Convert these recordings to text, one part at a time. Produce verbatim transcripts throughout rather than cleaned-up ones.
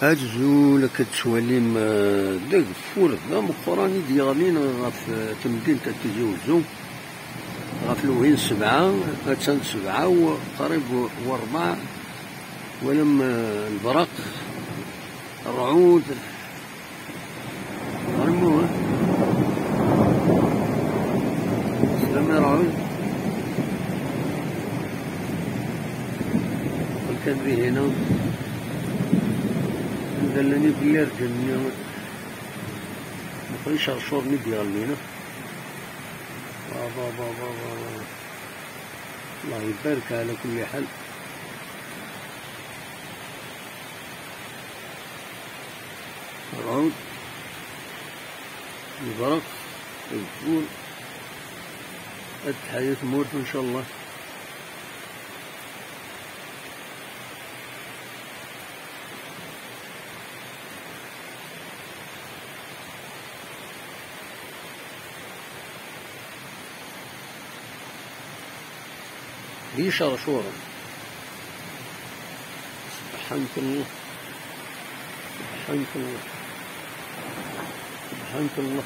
Azul, akka d-tettwalim, eh, d ageffur d ameqqran i d-yeɣlin ɣef, eh, temdint n Tizi Uzzu, ɣef lewhi n sebɛa, attan sebɛa u qrib u rebɛa, twalam, eh, lberq, rrɛud, rmu, eh? Teslam i rrɛud? Aql kan dihina. Anda llan iberdan-nni? Meqqer icercuren i d-yeɣlin. Ba, ba, ba, ba, ba, ba. Allah ibarek ɛla kulli ḥal. Rrɛud, lberq, ageffur. Ad teḥya tmurt, ncallah. D icercuren. سبحانك الله. سبحانك الله. سبحانك الله.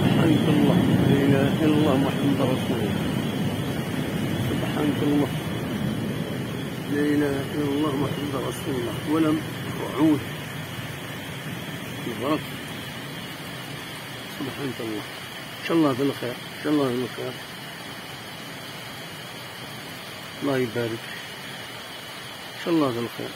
سبحانك الله. لا إله إلا الله محمد رسول الله. سبحانك الله. لا إله إلا الله محمد رسول الله. ولم أعود. البركة. سبحانك الله. إن شاء الله بالخير، إن شاء الله بالخير. الله يبارك. إن شاء الله بالخير.